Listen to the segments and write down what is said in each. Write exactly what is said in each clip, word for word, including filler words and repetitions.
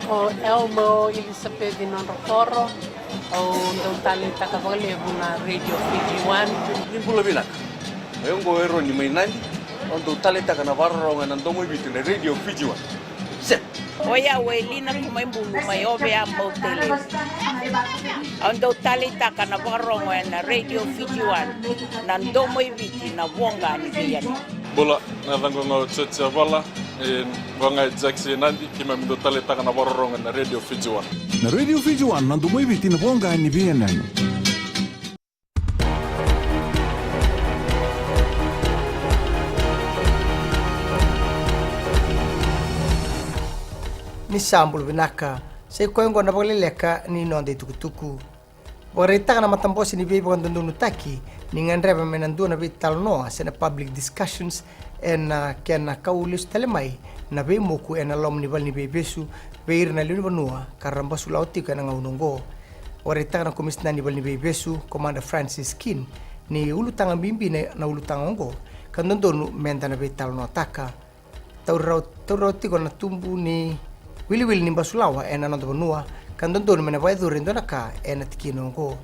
O Elmo Elisapeci Nodrokoro, au dau taleitaka vakalevu na Radio Fiji One. Ni bula vinaka. O yau oqo o Eroni mai Nadi, au dau taleitaka na vakarorogo ena domo i Viti na Radio Fiji One. Set. O yau o Elina Kumaibulu mai Ovea, Mautelevu. Au dau taleitaka na vakarorogo ena Radio Fiji One, na domo i Viti, na voqa ni veiyanuyanu. Bula, na yacaqu ga o Joji Avala, e, vaka ga e Jackson Nadi, keimami dau taleitaka na vakarorogo ena Radio Fiji One. Na Radio Fiji One, na domo i Viti, na voqa ni veiyanuyanu. Ni sa bula vinaka, sa i koya oqo na vakaleleka ni noda itukutuku. Vakaraitaka na matabose ni veivakadodonutaki ni gadreva me na dua na veitalanoa se na public discussions ena kena kau lesu tale mai na veimoku ena loma ni valeniveivesu vei ira na lewe ni vanua ka ra basulawa tiko ena gauna oqo. Vakaraitaka na komisina ni valeniveivesu, Commander Francis Keane, ni ulutaga bibi na, na ulutaga oqo ka dodonu me da na veitalanoataka. Tauri rawa, tauri rawa tiko na tubu ni wiliwili ni basulawa ena noda vanua ka dodonu me na vakayacori e dua na ka ena tikina oqo.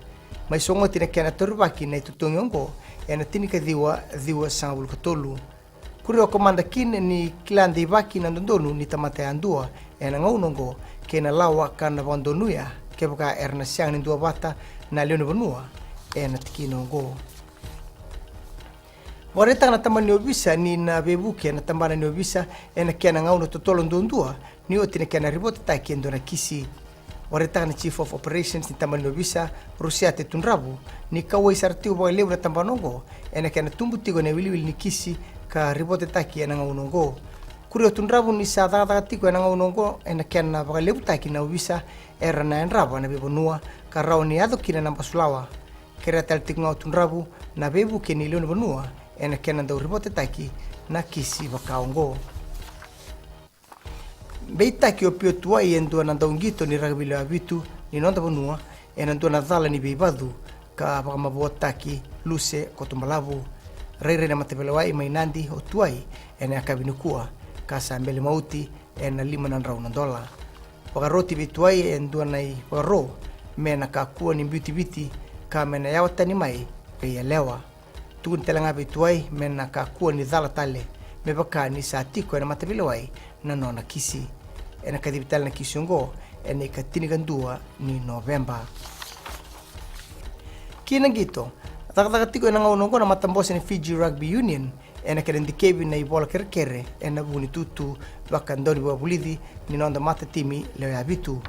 Mai sogoti na kena taurivaki na itotogi oqo ena tinikaciwa ciwasagavulu ka tolu. Kuria o Komada Keane ni kila deivaki na dodonu ni tamata yadua ena gauna oqo kei na lawa ka na vakadonuya kevaka era na sega ni duavata na lewe ni vanua ena tikina oqo. Vakaraitaka na tabana ni ovisa ni na veivuke na tabana ni ovisa ena kena gauna totolo duadua ni oti na kena ripotetaki e dua na kisi. Vakaraitaka na Chief of Operations ni tabana ni ovisa, Rusiate Tudravu, ni kauwai sara tiko vakalevu na tabana oqo ena kena tubu tiko na iwiliwili ni kisi ka ripotetaki ena gauna oqo. Kuria o Tudravu ni sa cakacaka tiko ena gauna oqo ena kena vakalevutaki na ovisa era na yadrava na veivanua ka rawa ni yaco kina na basulawa. Kerea tale tiko ga o Tudravu na veivuke ni lewe ni vanua ena kena dau ripotetaki na kisi vaka oqo. Beitaki o Pio Tuwai e dua na dauqito ni rakavi lewe vitu ni noda vanua ena dua na cala ni veivacu ka vakamavoataki Luse Kotobalavu. Rairai na mataveilewai mai Nadi o Tuwai ena yakavi nikua ka sa bele mauti ena lima na drau na dola. Vakaroti vei Tuwai e dua na ivakaro me na kakua ni biuti Viti ka me na yawa tani mai vei yalewa. Tukuni tale ga vei Tuwai me na kakua ni cala tale me vaka ni sa tiko ena mataveilewai na nona kisi. Ena kacivi tale na kisi oqo ena ikatinikadua ni Noveba. Kina qito, cakacaka tiko ena gauna oqo na matabose ni Fiji Rugby Union ena kena dikevi na ivola kerekere ena vuku ni tutu vakadaunivakavulici ni noda matatimi lewe vitu.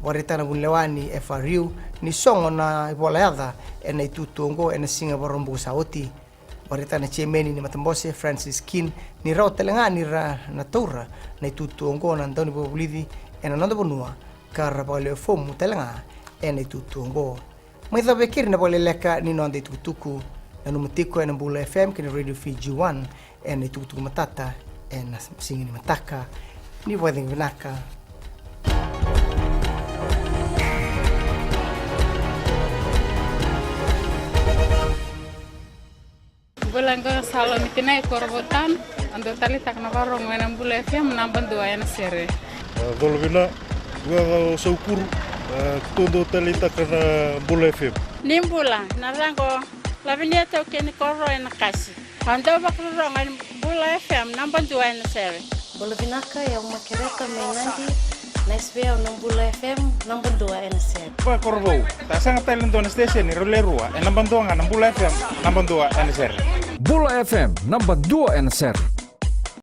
Vakaraitaka na vunilewa ni F R U ni sogo na ivola yaca ena itutu oqo ena siga Vakaraubuka sa oti. Vakaraitaka na chairman ni matabose, Francis Keane, ni rawa tale ga ni ra na taura na itutu oqo na daunivakavulici ena noda vanua ka ra vakalewe fomu tale ga ena itutu oqo. Mai cava e keri na vakaleleka ni noda itukutuku. Nanuma tiko ena Bula F M kei na Radio Fiji One ena itukutuku matata ena siga ni mataka. Ni vakacegu vinaka. Bula, qo o Salomi Tinai Korovou Tana. Au dau taleitaka na vakarorogo ena Bula F M naba dua ena sere. A, colo vina, qo o Saukuru, a, tou dau taleitaka na Bula F M. Ni bula, na yacaqu o Lavinia Taukei ni Koro ena Kasi. Au dau vakarorogo ena Bula F M naba dua ena sere. Bula vinaka, o yau Makereta mai Nadi, na S V O na Bula F M naba dua ena sere. Vakakorovou, sa sega tale e dua na station e rau le rua, e naba dua ga na Bula F M naba dua ena sere. Bula F M naba dua ena sere.